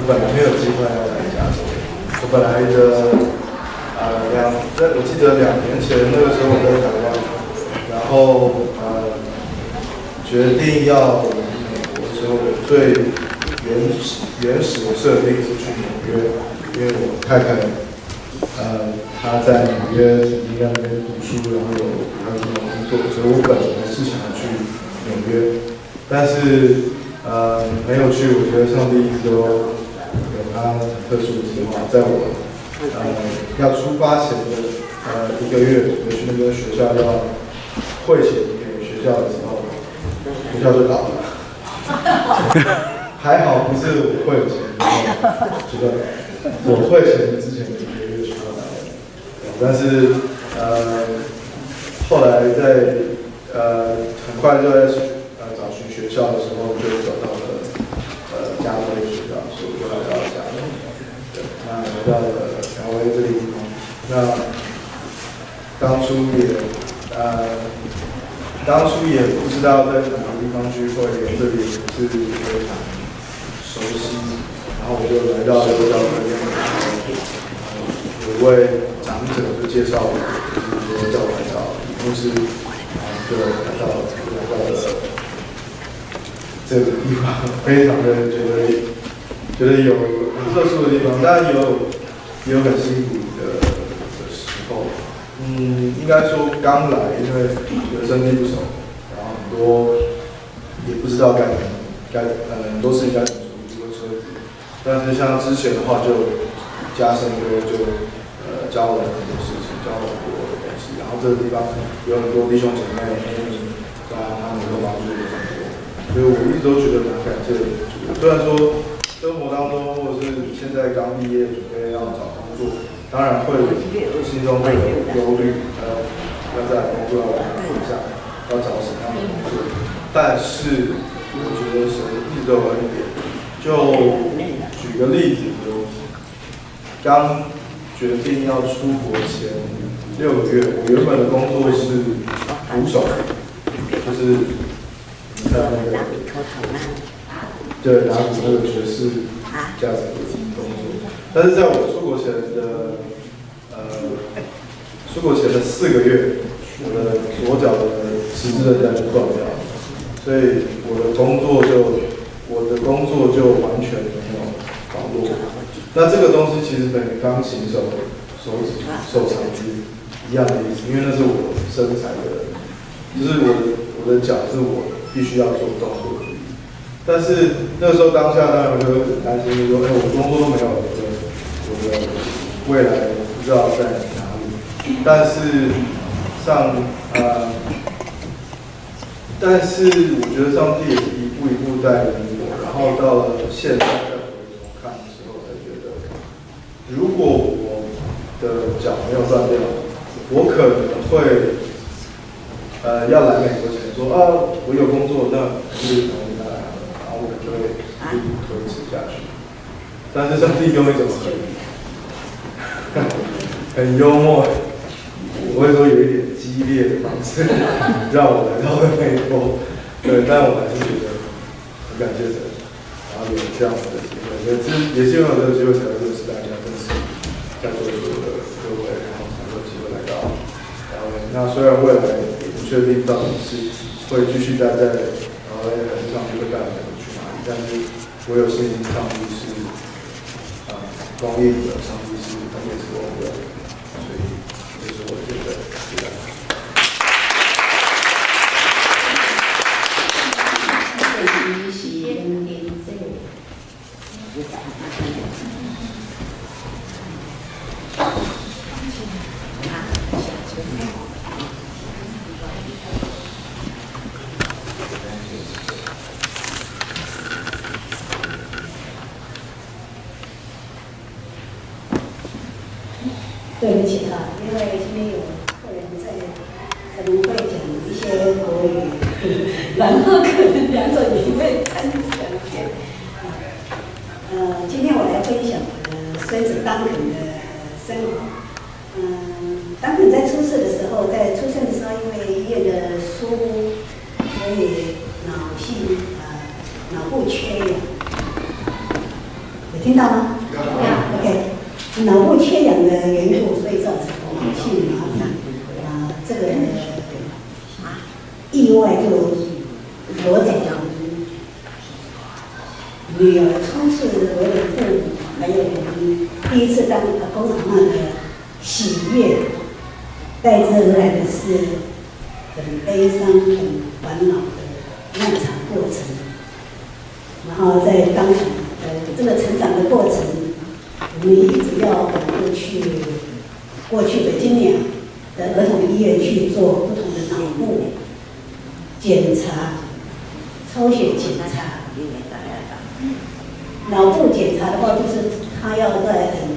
本來沒有計劃要來加州，我本來的在我記得2年前那個時候我在台灣，然後決定要來美國的時候，我最原始的設定是去紐約，因為我太太她在紐約曾經在那邊讀書，然後有還有這種工作，所以我本來是想要去紐約，但是沒有去。我覺得上帝一直都有他很特殊的計劃，在我要出發前的一個月，準備去那邊學校要匯錢給學校的時候，學校就倒了。還好不是我匯錢，然後學校倒，我匯錢之前一個月學校倒了。但是後來在很快就在找尋學校的時候，就找到了加州的學校，所以我就來到了加州。對，那來到了 LA 這個地方。那當初也不知道在哪個地方聚會，這裡也不是非常熟悉。然後我就來到這個教會，有一位長者就介紹我，就是說叫我來找牧師，然後就來到了這個地方，非常的覺得有很特殊的地方，當然也有很辛苦的時候。應該說剛來，因為人生地不熟，然後很多也不知道該怎麼該很多事情該怎麼處理，比如說車子。但是像之前的話，就加深哥就教我很多事情，教我很多的東西。然後這個地方有很多弟兄姐妹，當然他們都幫助我很多，所以我一直都覺得蠻感謝主。雖然說生活當中，或者是你現在剛畢業，準備要找工作，當然會心中會有憂慮，要在工作要往哪方向，要找什麼樣的工作。但是我覺得神一直都有恩典。就舉個例子，我剛決定要出國前6個月，我原本的工作是鼓手，就是你看那個，對，打鼓那個爵士架子的工作。但是在我出國前的4個月，我的左腳的十字韌帶就斷掉了，所以我的工作就完全沒有着落。那這個東西其實等於鋼琴手手指受傷是一樣的意思，因為那是我身材的，就是我的腳是我必須要做動作的。但是那個時候當下當然我就會很擔心，就說：哎，我工作都沒有，我的未來不知道在哪裡。但是我覺得上帝也是一步一步帶領我，然後到了現在再回頭看的時候，才覺得，如果我的腳沒有斷掉，我可能會，要來美國前說啊，我有工作，那是等我再來，然後我就會一路推遲下去。但是上帝用一種很幽默，我會說有一點激烈的方式，讓我來到了美國。對，但我還是覺得很感謝神，然後有這樣子的機會，也是因為有這個機會才會認識大家，認識在座所有的各位，然後才有機會來到 LA。那雖然未來也不確定到底是會繼續待在 LA，還是上帝會帶我們去哪裡，但是我有信心，上帝是供應的，上帝是恩典是我們的，所以這是我覺得這樣。對不起哈，因為今天有客人在，可能會講一些國語，然後可能兩種語會摻兩邊。今天我來分享我的孫子當肯的生活。當肯在出世的時候，在出生的時候，因為醫院的疏忽，所以腦性腦部缺氧。有聽到嗎？OK，腦部缺氧的緣故，所以造成腦性麻痹啊，這個意外就奪走了女兒初次為人父母，還有我們第一次當阿公阿嬤的喜悅，代之而來的是很悲傷、很煩惱的漫長過程。然後在當場，這個成長的過程，我們一直要反覆去過去的今年的兒童醫院去做不同的腦部檢查、抽血檢查。腦部檢查的話，就是他要在很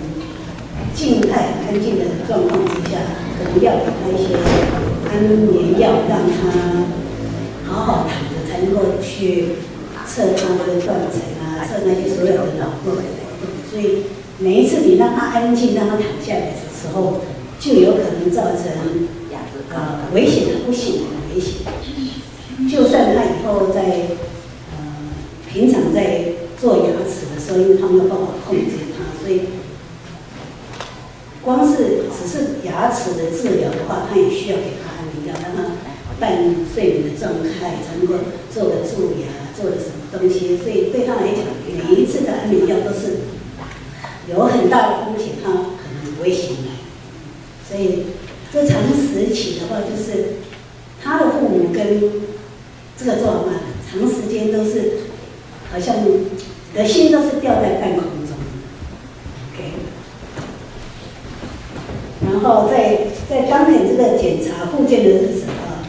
靜態、很安靜的狀況之下，可能要給他一些安眠藥，讓他好好躺着，才能夠去測他的斷層啊，測那些所有的腦部的活動。所以每一次你讓他安靜、讓他躺下來的時候，就有可能造成危險的不醒的危險。就算他以後在平常在做牙齒的時候，因為他沒有辦法控制他，所以光是只是牙齒的治療的話，他也需要給他安眠藥，讓他半睡眠的狀態才能夠做個蛀牙，做個什麼東西。所以對他來講，每一次的安眠藥都是有很大的風險，他可能不會醒來。所以這長時期的話，就是他的父母跟這個做阿嬤，長時間都是好像的心都是吊在半空中。OK，然後在當天這個檢查復健的日子啊，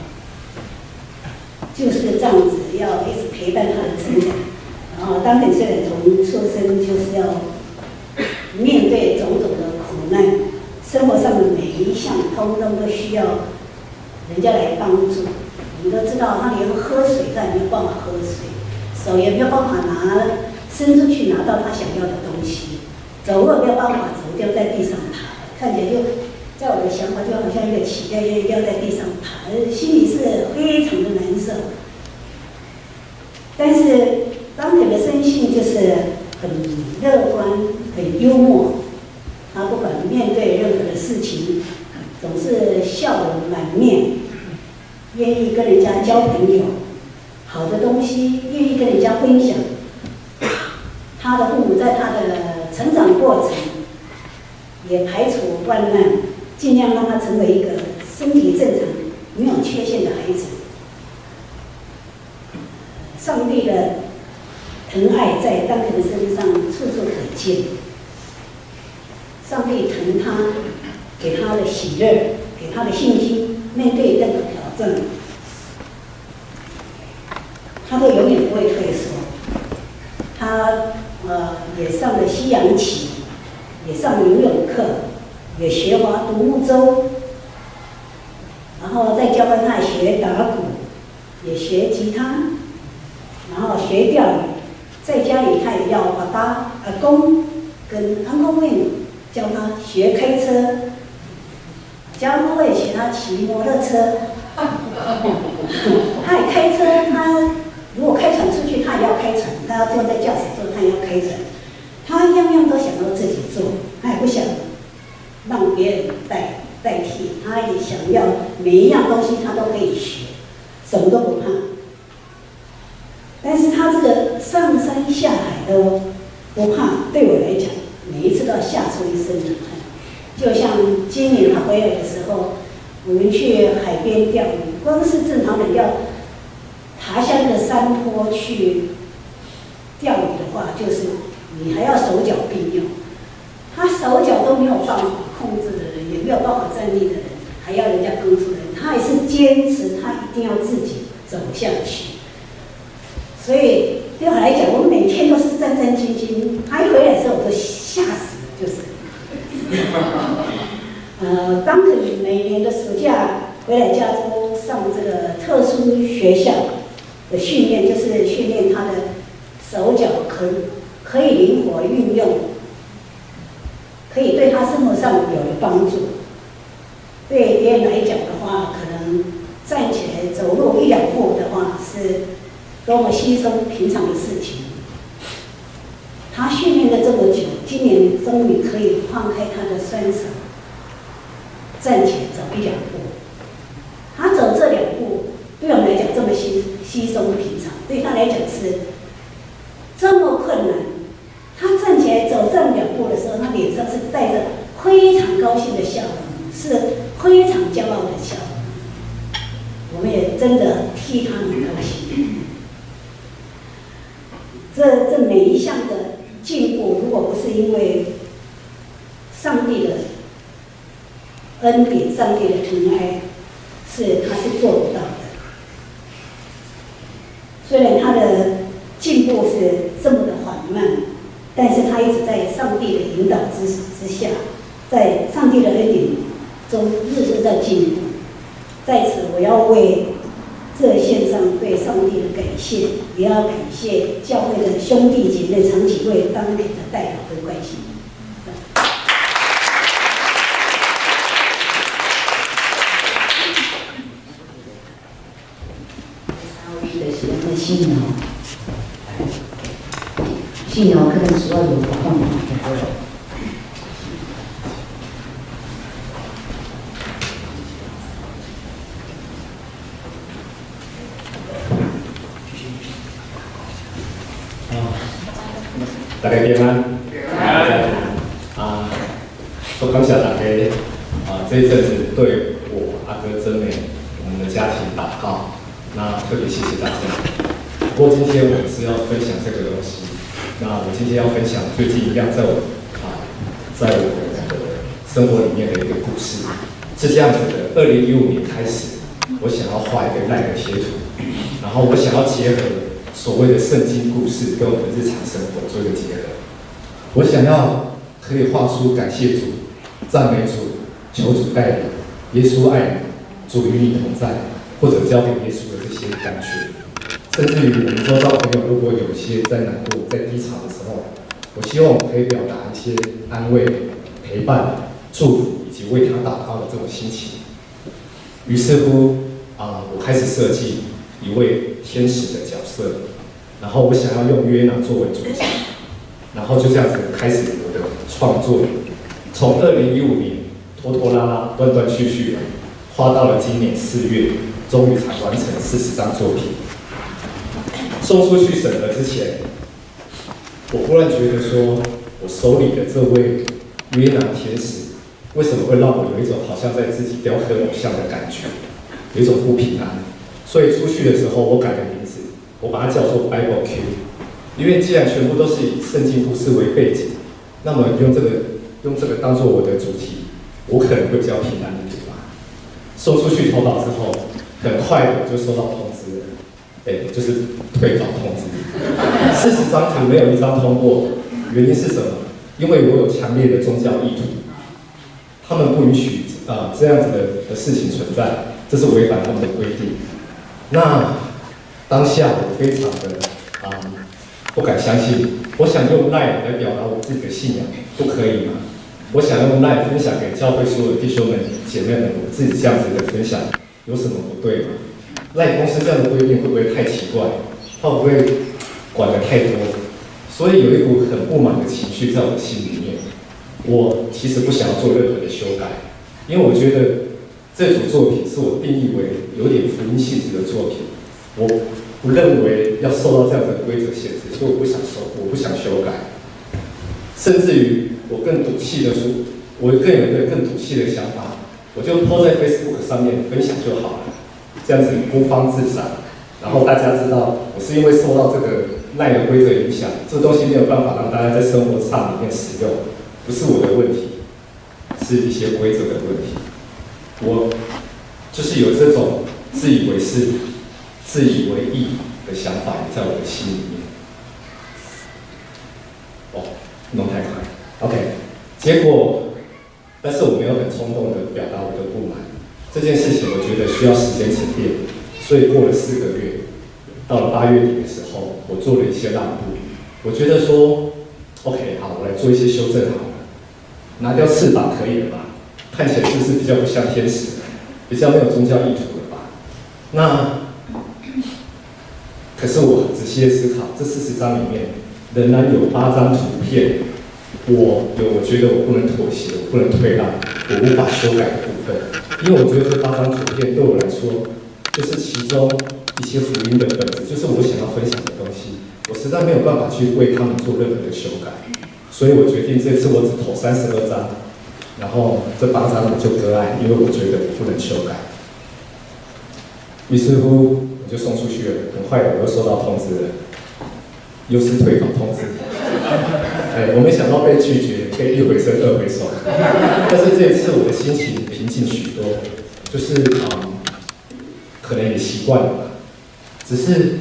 就是這樣子，要一直陪伴他的成長。然後當天雖然從出生就是要面對種種的苦難，生活上的每一項通通都需要人家來幫助。我們都知道，他連喝水他也沒有辦法喝水，手也沒有辦法拿伸出去拿到他想要的東西，走路也沒有辦法走，掉在地上爬，看起來就在我的想法就好像一個乞丐一樣在地上爬，心裡是非常的難受。但是當天的生性就是很樂觀、很幽默，他不管面對任何的事情，總是笑容滿面，願意跟人家交朋友，好的東西願意跟人家分享。他的父母在他的成長過程，也排除萬難，盡量讓他成為一個身體正常、沒有缺陷的孩子。上帝的疼愛在當肯的身上處處可見。上帝疼他，給他的喜樂，給他的信心，面對任何挑戰，他都永遠不會退縮。他也上了西洋棋，也上游泳課，也學划獨木舟，然後在教會他學打鼓，也學吉他，然後學釣魚。在家裡他也要爸爸、阿公跟 Uncle Wayne 教他學開車，教 Uncle Wayne 學他騎摩托車。他也開車，他如果開船出去，他也要開船；他要坐在駕駛座，他也要開船。他樣樣都想要自己做，他也不想讓別人代替，他也想要每一樣東西他都可以學，什麼都不怕。但是他這個上山下海都不怕，對我來講，每一次都要嚇出一身冷汗。就像今年他回來的時候，我們去海邊釣魚，光是正常人要爬下那個山坡去釣魚的話，就是你還要手腳並用。他手腳都沒有辦法控制的人，也沒有辦法站立的人，還要人家幫助的人，他也是堅持，他一定要自己走下去。所以對我來講，我每天都是戰戰兢兢。他一回來的時候，我都嚇死了，就是。當肯每年的暑假回來加州上這個特殊學校的訓練，就是訓練他的手腳可以靈活運用，可以對他生活上有了幫助。對別人來講的話，可能站起來走路一兩步的話，是多麼稀鬆平常的事情。他訓練了這麼久，今年終於可以放開他的雙手，站起來走一兩步。他走這兩步，對我們來講這麼稀鬆平常，對他來講是這麼困難。他站起來走這兩步的時候，他臉上是帶着非常高興的笑容，是非常驕傲的笑容。我們也真的替他們高興。這每一項的進步，如果不是因為上帝的恩典、上帝的疼愛，是他是做不到的。雖然他的進步是這麼的緩慢，但是他一直在上帝的引導之下，在上帝的恩典中日日在進步。在此，我要為這獻上對上帝的感謝，也要感謝教會的兄弟姐妹長期為當地的代禱跟關心。三位就是咱的信仰，信仰可能需要有講就好了。大家平安。啊，都感謝大家啊，這一陣子對我阿哥真美我們的家庭禱告，那特別謝謝大家。不過今天我是要分享這個東西，那我今天要分享最近一樣在我的生活裡面的一個故事，是這樣子的：2015年開始，我想要畫一個 LINE 的貼圖，然後我想要結合所謂的聖經故事跟我們日常生活做一個結合。我想要可以畫出感謝主、讚美主、求主帶領、耶穌愛你、主與你同在，或者交給耶穌的這些感覺。甚至於我們周遭朋友如果有一些在難過、在低潮的時候，我希望我可以表達一些安慰、陪伴、祝福以及為他禱告的這種心情。於是乎，我開始設計一位天使的角色，然後我想要用約拿作為主角，然後就這樣子開始我的創作。從2015年拖拖拉拉、斷斷續續的，畫到了今年4月，終於才完成40張作品。送出去審核之前，我忽然覺得說，我手裡的這位約拿天使，為什麼會讓我有一種好像在自己雕刻偶像的感覺，有一種不平安。所以出去的時候，我改了名字，我把它叫做 Bible Q，因為既然全部都是以聖經故事為背景，那麼用這個當做我的主題，我可能會比較平安一點吧。送出去投稿之後，很快的就收到通知了，哎，就是退稿通知。40張圖沒有一張通過，原因是什麼？因為我有強烈的宗教意圖，他們不允許這樣子的事情存在，這是違反他們的規定。那當下我非常的不敢相信，我想用 LINE 來表達我自己的信仰，不可以嗎？我想用 LINE 分享給教會所有弟兄們、姐妹們，我自己這樣子的分享有什麼不對嗎？LINE 公司這樣的規定會不會太奇怪？會不會管得太多？所以有一股很不滿的情緒在我的心裡面。我其實不想要做任何的修改，因為我覺得這組作品是我定義為有點福音性質的作品，我不認為要受到這樣子的規則限制，所以我不想修改。甚至於我更賭氣的說，我更有一個更賭氣的想法，我就 po 在 Facebook 上面分享就好了，這樣子孤芳自賞，然後大家知道我是因為受到這個 LINE 的規則影響，這個東西沒有辦法讓大家在生活上裡面使用，不是我的問題，是一些規則的問題。我就是有這種自以為是、自以為意的想法也在我的心裡面。哦，弄太快，OK。結果，但是我沒有很衝動的表達我的不滿。這件事情我覺得需要時間沉澱，所以過了4個月，到了8月底的時候，我做了一些讓步。我覺得說，OK，好，我來做一些修正好了，拿掉翅膀可以了吧？看起來是不是比較不像天使，比較沒有宗教意圖了吧？那可是我仔細的思考，這40張裡面仍然有8張圖片我有我覺得我不能妥協，我不能退讓，我無法修改的部分，因為我覺得這八張圖片對我來說，就是其中一些福音的本質，就是我想要分享的東西，我實在沒有辦法去為他們做任何的修改，所以我決定這次我只投32張，然後這八張我就割愛，因為我覺得我不能修改。於是乎，我就送出去了，很快我又收到通知了，又是退稿通知。哎，我沒想到被拒絕，可以一回生二回熟。但是這一次我的心情平靜許多，就是可能也習慣了吧。只是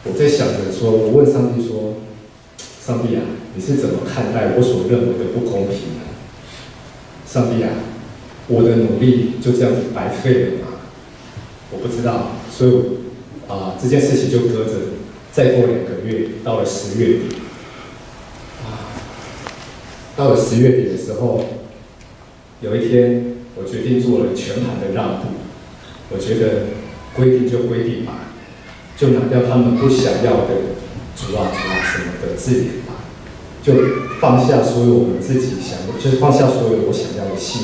我在想着說，我問上帝說：“上帝啊，你是怎麼看待我所認為的不公平呢？上帝啊，我的努力就這樣子白費了嗎？”我不知道，所以這件事情就擱着。再過2個月，到了十月底，啊，到了十月底的時候，有一天我決定做了全盤的讓步。我覺得規定就規定吧，就拿掉他們不想要的“主啊主啊”什麼的字眼吧，就放下所有我們自己想，就是放下所有我想要的信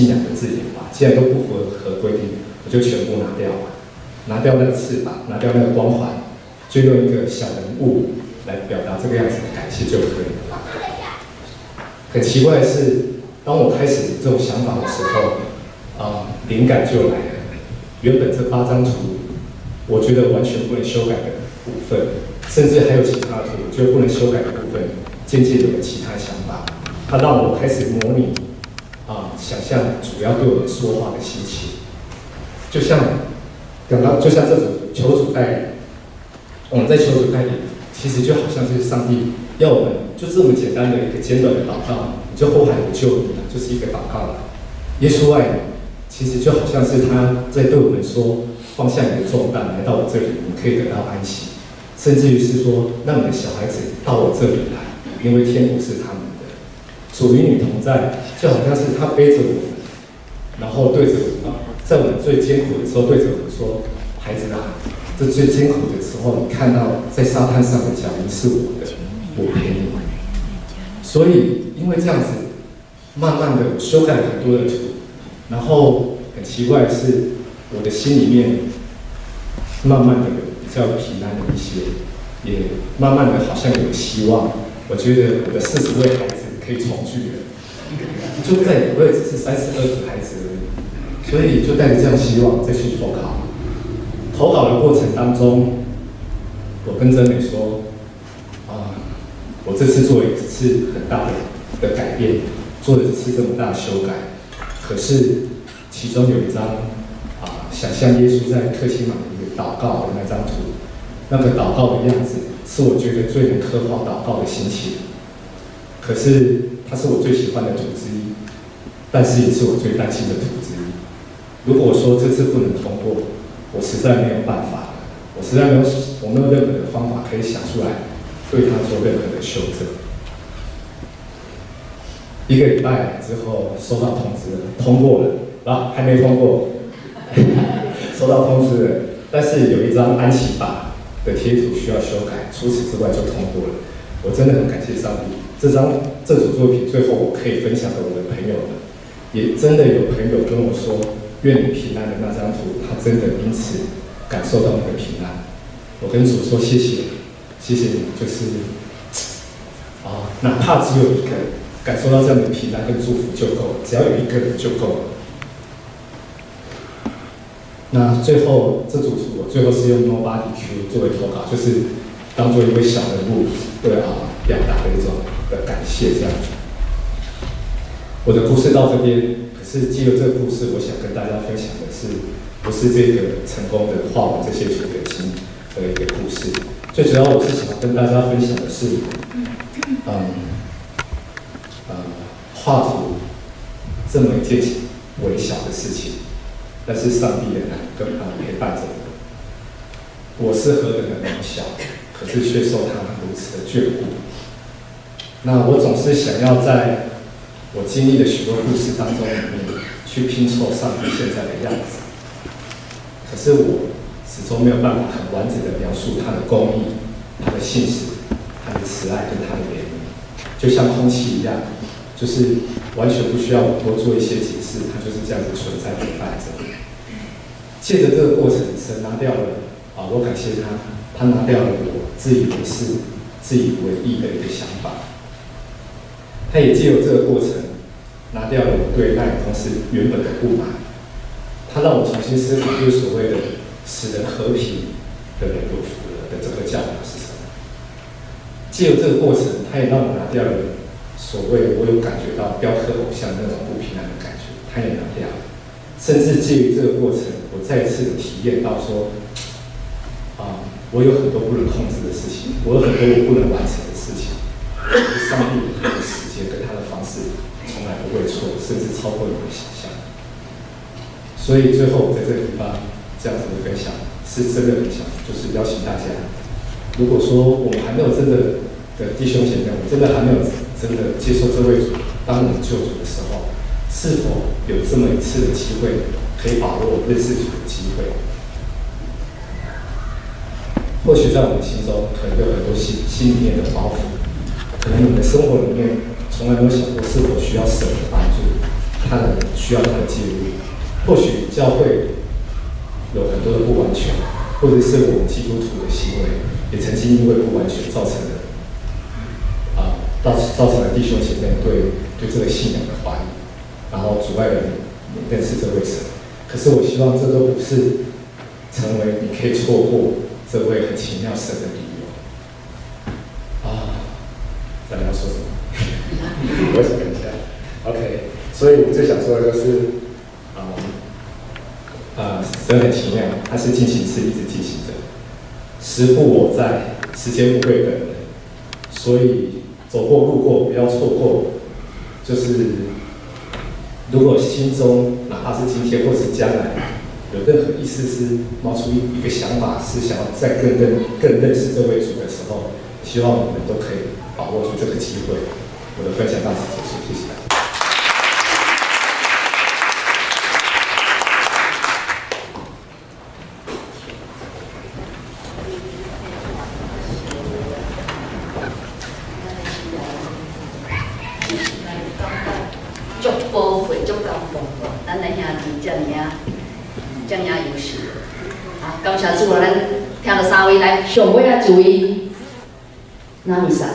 仰的字眼吧。既然都不符合規定，我就全部拿掉吧，拿掉那個翅膀，拿掉那個光環，就用一個小人物來表達這個樣子的感謝就可以了。很奇怪的是，當我開始這種想法的時候，啊，靈感就來了。原本這八張圖，我覺得完全不能修改的部分，甚至還有其他圖，我覺得不能修改的部分，漸漸有了其他想法。它讓我開始模擬，啊，想象主要對我們說話的心情，就像剛剛，就像這種求主帶領，我們在求主帶領，其實就好像是上帝要我們就這麼簡單的一個簡短的禱告，你就呼喊我救你了，就是一個禱告了。耶穌愛你，其實就好像是他在對我們說，放下你的重擔，來到我這裡，你可以得到安息。甚至於是說，讓你的小孩子到我這裡來，因為天國是他們的。主與你同在，就好像是他背着我們，然後對着我們，在我們最艱苦的時候，對着我們說：“孩子啊，這最艱苦的時候，你看到在沙灘上的腳印是我的，我陪你。”所以，因為這樣子，慢慢的我修改了很多的圖，然後很奇怪的是，我的心裡面慢慢的比較平安了一些，也慢慢的好像有希望。我覺得我的40位孩子可以重聚了，就再也不會只是32個孩子而已。所以就帶着這樣希望再去投稿。投稿的過程當中，我跟真美說：“啊，我這次做一次很大的改變，做了一次這麼大的修改，可是其中有一張啊，想象耶穌在客西馬尼的禱告的那張圖，那個禱告的樣子，是我覺得最能刻畫禱告的心情。可是它是我最喜歡的圖之一，但是也是我最擔心的圖之一。如果說這次不能通過，我實在沒有辦法，我實在沒有，我沒有任何的方法可以想出來對他做任何的修正。”一個禮拜之後收到通知了，通過了，啊，還沒通過，收到通知了，但是有一張安息吧的貼圖需要修改，除此之外就通過了。我真的很感謝上帝，這組作品最後我可以分享給我的朋友們，也真的有朋友跟我說，願你平安的那張圖，他真的因此感受到那個平安。我跟主說謝謝，謝謝你，就是啊，哪怕只有一個感受到這樣的平安跟祝福就夠了，只要有一個人就夠了。那最後這組圖我最後是用 Nobody Q 作為投稿，就是當做一位小人物對啊表達的一種的感謝這樣子。我的故事到這邊，可是藉由這個故事，我想跟大家分享的是，不是這個成功的畫完這些圖的經的一個故事。最主要我是想跟大家分享的是，畫圖這麼一件微小的事情，但是上帝也來跟陪伴着我。我是何等的渺小，可是卻受他如此的眷顧。那我總是想要在我經歷的許多故事當中裡面去拼湊上帝現在的樣子，可是我始終沒有辦法很完整的描述他的公義、他的信實、他的慈愛跟他的憐憫。就像空氣一樣，就是完全不需要我多做一些解釋，它就是這樣子存在等待着。借着這個過程，神拿掉了啊，我感謝他，他拿掉了我自以為是、自以為義的一個想法。他也借由這個過程，拿掉了我對奈爾公司原本的不滿。他讓我重新思考，就是所謂的使人和平的人有福了的這個教導是什麼。借由這個過程，他也讓我拿掉了所謂我有感覺到雕刻偶像那種不平安的感覺，他也拿掉了。甚至介於這個過程，我再次體驗到說，啊，我有很多不能控制的事情，我有很多我不能完成的事情。上帝他的時間跟他的方式從來不會錯，甚至超過你的想象。所以最後在這個地方這樣子的分享，是真的很想，就是邀請大家，如果說我們還沒有真的的弟兄姐妹，我們真的還沒有真的接受這位主當我們救主的時候，是否有這麼一次的機會，可以把握認識主的機會？或許在我們心中，可能有很多心裡面的包袱，可能你的生活裡面從來沒有想過是否需要神的幫助，他的需要他的介入。或許教會有很多的不完全，或者是我們基督徒的行為，也曾經因為不完全造成了啊，造成了弟兄姐妹對這個信仰的懷疑，然後阻礙了你認識這位神。可是我希望這都不是成為你可以錯過這位很奇妙神的理由。啊，咱們要說什麼？我想一下。OK，所以我最想說的就是，神很奇妙，它是進行式，一直進行着。時不我待，時間不會等人，所以走過路過不要錯過。就是如果心中哪怕是今天或是將來，有任何一絲絲冒出一個想法，是想要再更認識這位主的時候，希望我們都可以把握住這個機會。我的分享到此結束，謝謝大家。足寶貴，足感動，咱的兄弟遮爾仔，遮爾仔優秀。啊，感謝主啊！咱聽著三位來，上尾仔一位，那米莎。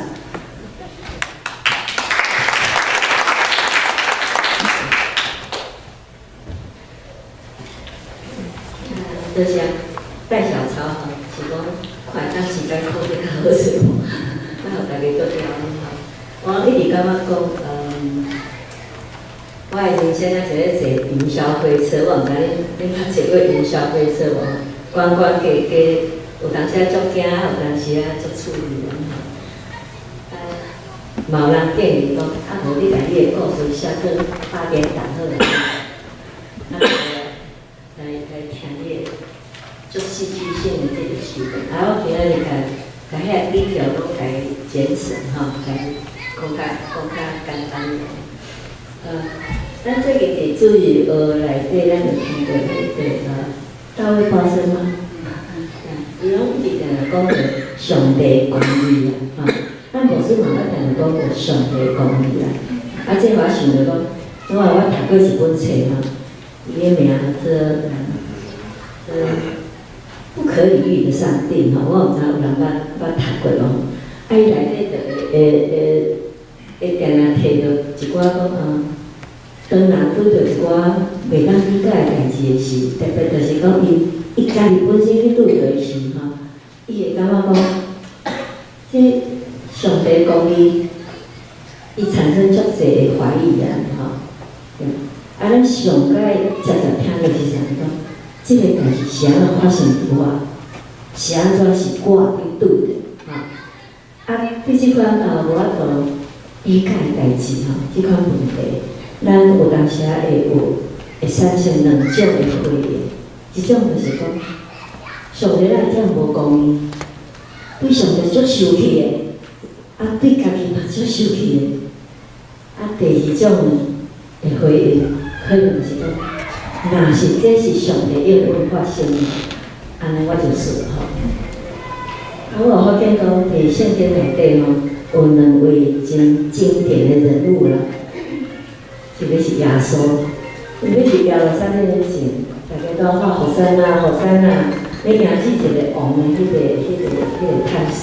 多謝戴小抄吼，是講看當時間過得較好勢無？咱予大家做調吼。我一直感覺講，我的人生啊，一个坐雲霄飛車，我毋知恁捌坐過雲霄飛車無？懸懸低低，有當時啊足驚，有當時啊足趣味吼。啊，嘛有人建議講，啊無你共你的故事寫做八點檔好了，啊，來聽你的足戲劇性的這個事件。啊，我今仔日共遐個語調攏共伊節省吼，共講較簡單。咱最近佇主日學內底，咱就聽著彼個大衛巴生嗎？伊攏一直定定講著上帝公義啊，吼！咱牧師嘛捌定定講著上帝公義啊。啊，這我想著講，因為我讀過一本冊吼，伊个名做不可理喻的上帝吼，我毋知有人捌讀過無？啊，伊內底就會定定提著一寡講啊。當人拄著一寡袂當理解的代誌的時，特別就是講伊家己本身去拄著的時吼，伊會感覺講，這上帝公義，伊產生足濟的懷疑啊，吼。啊，咱上蓋常常聽著是啥物講，這個代誌是按怎發生佇我，是按怎是我去拄著，吼。啊，對這款無法度理解的代誌吼，這款問題。咱有當時仔會產生兩種的回應，一種就是講，上帝哪會遮無公義，對上帝足生氣的，啊對家己嘛足生氣的。啊，第二種的回應，可能是講，若是這是上帝應允發生的，按呢我就信吼。啊，我有發現講，佇聖經內底吼，有兩位真經典的人物啦，一個是耶穌，一個是耶路撒冷的時，大家都喊和散那，和散那，欲迎接一個王的彼個探視。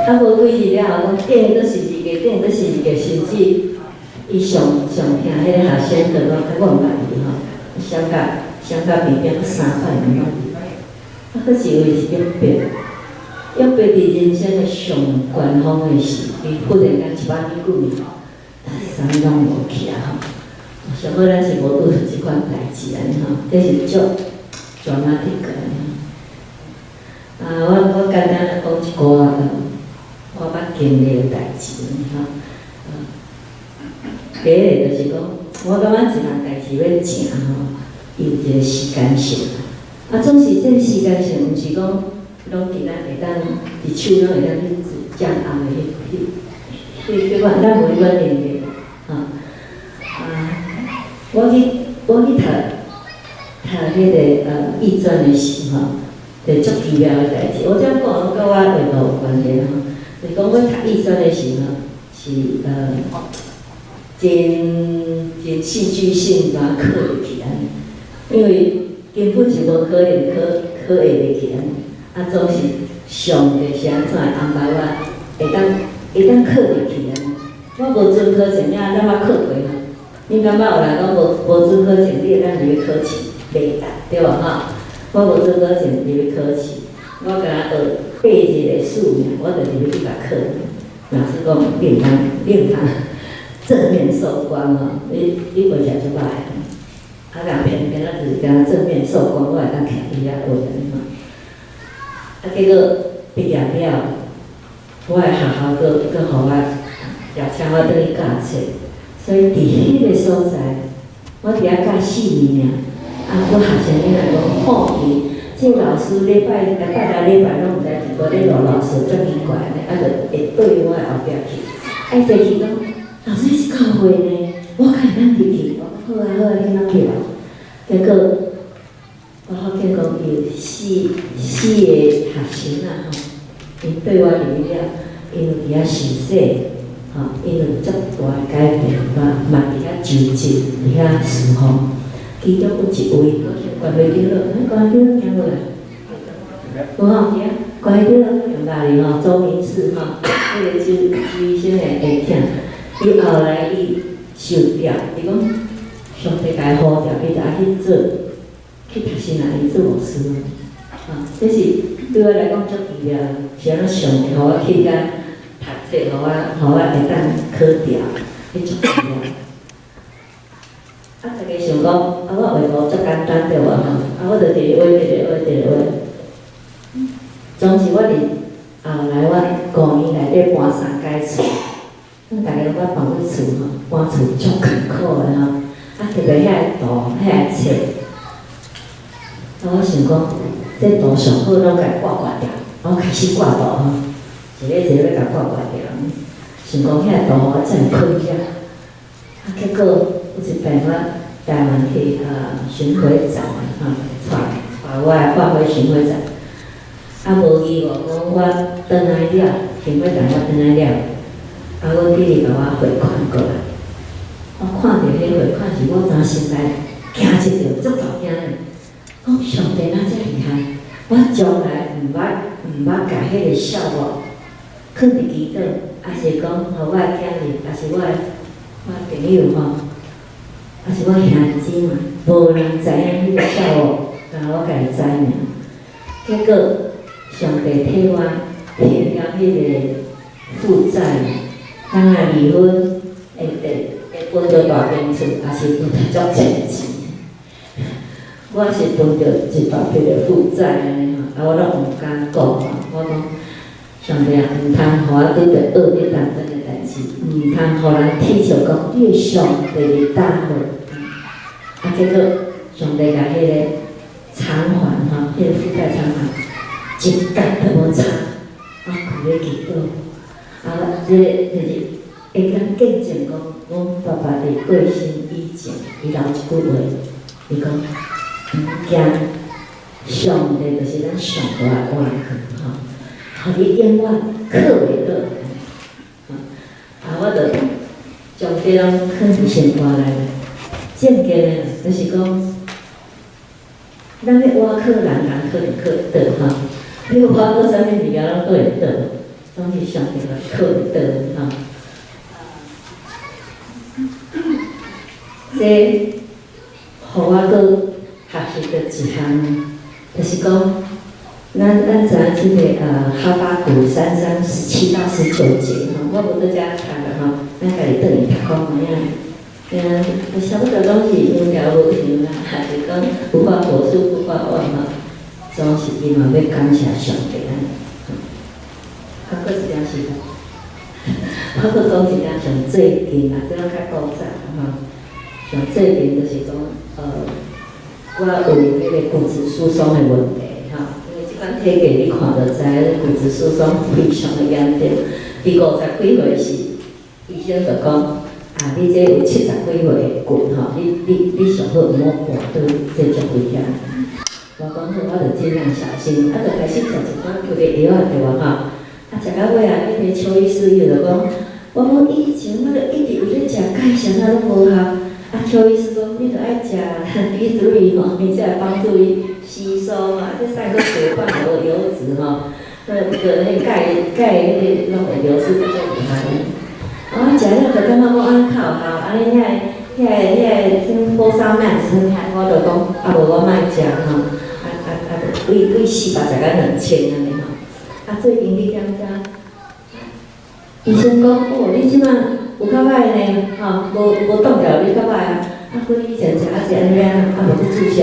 啊，無幾日了後，講釘佇十字架，釘佇十字架，甚至伊上上疼彼個學生就講，我毋捌伊吼，雙甲雙甲邊邊三擺毋捌伊。啊，閣一位是約伯，約伯佇人生的上高峰的時，伊忽然間一擺物久呢，啥物攏無去啊吼。上好咱是無拄著這款代誌按呢吼，這是足 dramatic 的。啊，我簡單來講一寡我捌經歷的代誌吼。第一个就是講，我感覺一項代誌欲成吼，伊有一個時間性。啊，總是這個時間性，毋是講攏佇咱會當佇手攏會當去掌握的彼款，咱無彼款能力，吼。啊，我去讀彼個藝專的時吼，就足奇妙的代誌。我這樣講攏佮我畫圖有關係吼，就是講我讀藝專的時吼，是真戲劇性怎考入去按呢？因為根本就無可能考會入去按呢。啊，總是上帝是按怎會安排我會當考入去按呢？我無准考證，咱捌考過吼。你感覺有人講無准考證，你會當入去考試？袂當，對無吼？我無准考證入去考試，我敢若學8日的數爾，我就入去共考。老師講，你毋通正面受光吼，你畫起來就歹。啊，人偏偏啊，就是敢若正面受光，我會當徛佇遐學按呢吼。啊，結果畢業了，我的學校閣予我邀請我轉去教冊，所以佇彼個所在，我佇遐教4年爾。啊，阮學生囡仔講，放棄，這個老師禮拜六禮拜攏毋知佇佗咧落老師足奇怪按呢，啊，就會對我的後壁去，啊，伊坐去講，老師彼是教會呢，我敢會當入去？我講好啊好啊，你通入來。結果我發現講有四個學生啊吼，𪜶對我入去了，𪜶有佇遐受洗，吼，𪜶有足大的改變，嘛佇遐就職，佇遐侍奉。其中有一位關會長老，關會長老行過來，有吼，關會長老用大哩吼，周明士吼，彼個周醫生的下囝，伊後來伊受調，伊講上帝共伊呼召，伊就愛去做，去讀神學院做牧師。啊，這是對我來講足奇妙，是按怎上帝予我去遐讀冊，予我會當考調，彼足奇妙。啊，大家想講，啊，我畫圖足簡單對無吼？啊，我就佇咧畫，佇咧畫，佇咧畫。總是我佇後來，我5年內底搬三間厝，咱逐家攏捌搬過厝吼，搬厝足艱苦的吼。啊，特別遐個圖，遐個冊，啊，我想講，這圖上好攏共掛掛掉，我開始掛圖吼，一個一個欲共掛掛掉。想講遐個圖我遮爾困擾，啊，結果有一擺我台灣去巡迴展吼，帶我的畫會巡迴展，啊無意外講我轉來了，巡迴展我轉來了，啊，阮弟弟共我匯款過來，我看著彼匯款時，我知影心內驚一著，足大驚的。講上帝哪遮厲害，我從來毋捌共彼個數目囥佇祈禱，抑是講予我的囝兒，抑是我的朋友吼，抑是我兄弟姊妹，無人知影彼個數目，敢若我家己知爾。結果上帝替我還了彼個負債，當若離婚會分著大間厝，抑是分著足濟錢。我是分著一大筆的負債按呢吼，啊，我攏毋敢講吼，我講上帝啊，毋通予我拄著惡日當中的代誌，毋通予人恥笑講你的上帝佇佗好。啊，結果上帝共彼個償還吼，彼個負債償還，一角都無差。我跪咧祈禱，啊，這個就是會當見證講，阮爸爸佇過身以前，伊留一句話，伊講毋驚，上帝就是咱上大的倚靠吼，予你永遠靠袂倒。啊，我就將這攏囥佇心肝內。正經的，就是講，咱欲倚靠人，人可能靠會倒吼，你倚靠啥物物件攏靠會倒，總是上帝來靠會倒吼。這，予我閣學習著一項，就是講，咱知影這个哈巴谷三章17到19節吼，我無佇遮讀啦吼，咱家己轉去讀看覓仔。差不多攏是音調無仝啦，還是講有法無數不法枉吼，總是伊嘛欲感謝上帝按呢。啊，閣一點是，我閣講一點上最近啊，這攏較古早吼，上最近就是講，我有彼个骨質疏鬆的問題吼，因為這款體格你看就知，骨質疏鬆非常的嚴重。佇50幾歲時，醫生就講，啊，你這有70幾歲的骨吼，你上好毋好跋倒，這足危險。我講好，我就盡量小心，啊，就開始食一寡特別藥仔對無吼？啊，食到尾啊，彼个邱醫師伊就講，我講以前我就一直有咧食鈣，啥仔攏無效。啊，邱醫師講，你著愛食 D3 吼，伊才會幫助伊吸收嘛。這使閣加放無油脂吼，那個鈣彼个攏會流失，這足厲害。我食了就感覺講按呢較有效，按呢遐個啥物 Fosamax，我就講啊無我莫食吼，啊，就對400食到2000按呢吼。啊，最近去檢查，醫生講哦，你這馬有較歹呢，吼，無擋牢你較歹啊。啊，過你以前食啊食按呢啊，無去注射，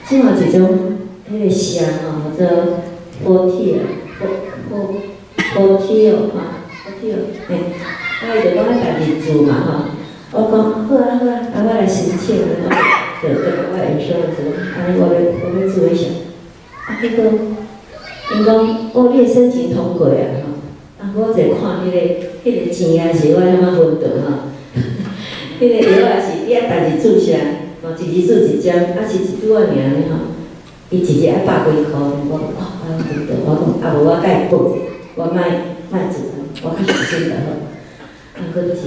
這馬一種彼個射吼，叫做 Forteo 吼，Forteo 嘿。啊，伊就講愛家己注嘛吼，我講好啊好啊，啊我來申請，我就共我 insurance 講，按呢我欲注一下，啊結果，𪜶講哦，你的申請通過啊吼，啊我一看彼個錢啊是我遐仔昏倒吼，彼個藥仔是你愛逐日注射，吼一日注一針，啊是一拄仔爾呢吼，伊一日愛百幾箍，我講哦，我昏倒，我講啊無我共伊報者，我莫莫注，我較小心就好。啊，閣就是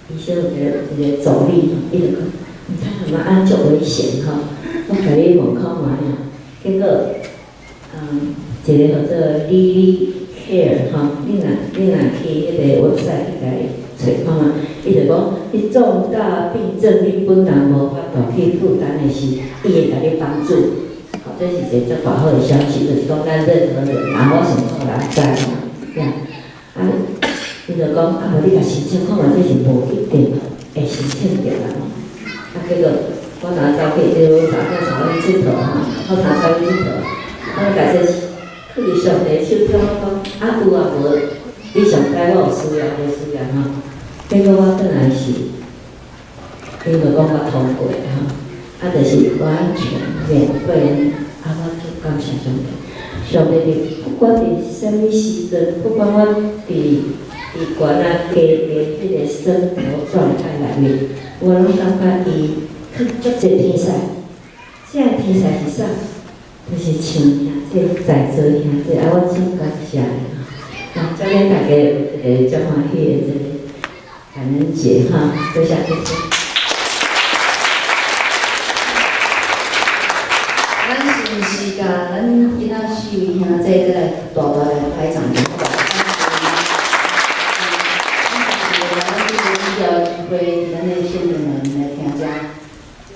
醫生有一個助理吼，伊就講，毋知係嘛按足危險吼，我共你問看覓啊，結果，一個號做 Lily Care 吼，你若去彼個 website 去共伊揣看覓，伊就講，你重大病症你本人無法度去負擔的時，伊會共你幫助。吼，這是一個足大好的消息，就是講咱任何人，若我想講人知吼，呀，啊。伊就講，啊無你共申請看覓，這是無一定會申請著啦吼。啊，結果我若走去，就查某帶我去𨑨迌吼，我通帶去𨑨迌，啊，我共這囥佇上帝手中，我講，啊有啊無，你上知我有需要無需要吼。結果我轉來時，伊就講我通過吼，啊，就是完全免費，啊，我足感謝上帝。上帝佇不管佇啥物時陣，不管我佇懸啊低的彼個生活狀態內面，我攏感覺伊去足濟天使，這个天使是啥？就是像兄弟在座兄弟，啊，我真感謝吼。啊，祝恁大家有一个足歡喜的這個感恩節哈，多謝謝謝。咱是毋是共咱今仔四位兄弟閣來大大來拍掌？機會，咱的先人們來聽這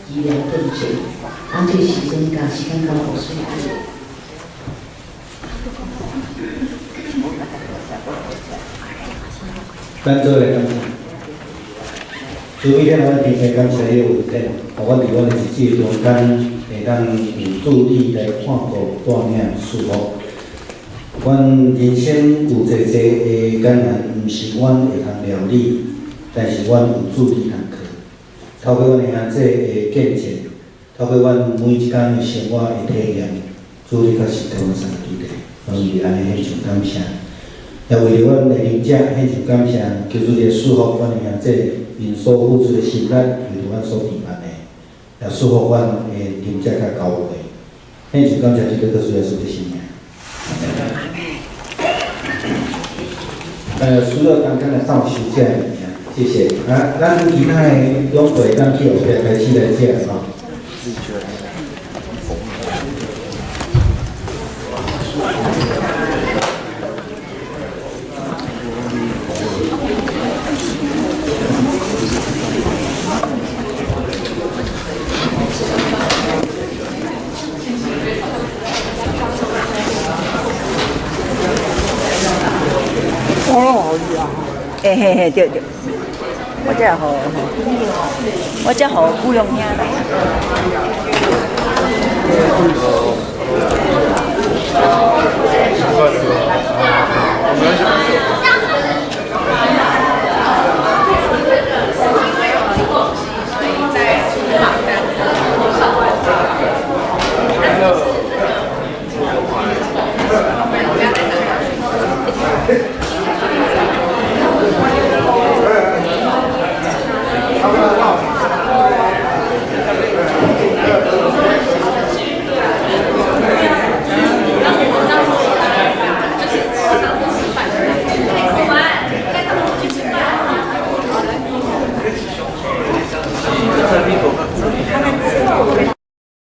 醫療見證，啊，這個時陣共時間交予水。咱做來感謝，主每天阮天父感謝你的恩典，予阮佇阮的日子中間會當有助你來看顧帶領祝福。阮人生有濟濟的艱難，毋是阮會通料理，但是阮有主你通靠。透過阮的兄弟的見證，透過阮每一工的生活的體驗，主你確實予阮三個基地，阮是按呢獻上感謝。也為著阮的靈者獻上感謝，求主你賜福阮的兄弟，𪜶所付出的心力，為著阮所預辦的，也賜福阮的靈者佮教會。獻上感謝，這個主耶穌的聖名。需要同款來斗收這个物件，謝謝。啊，咱其他的長輩，咱去後壁開始來食吼。欸嘿嘿，對對，我這予，我這予古龍兄來。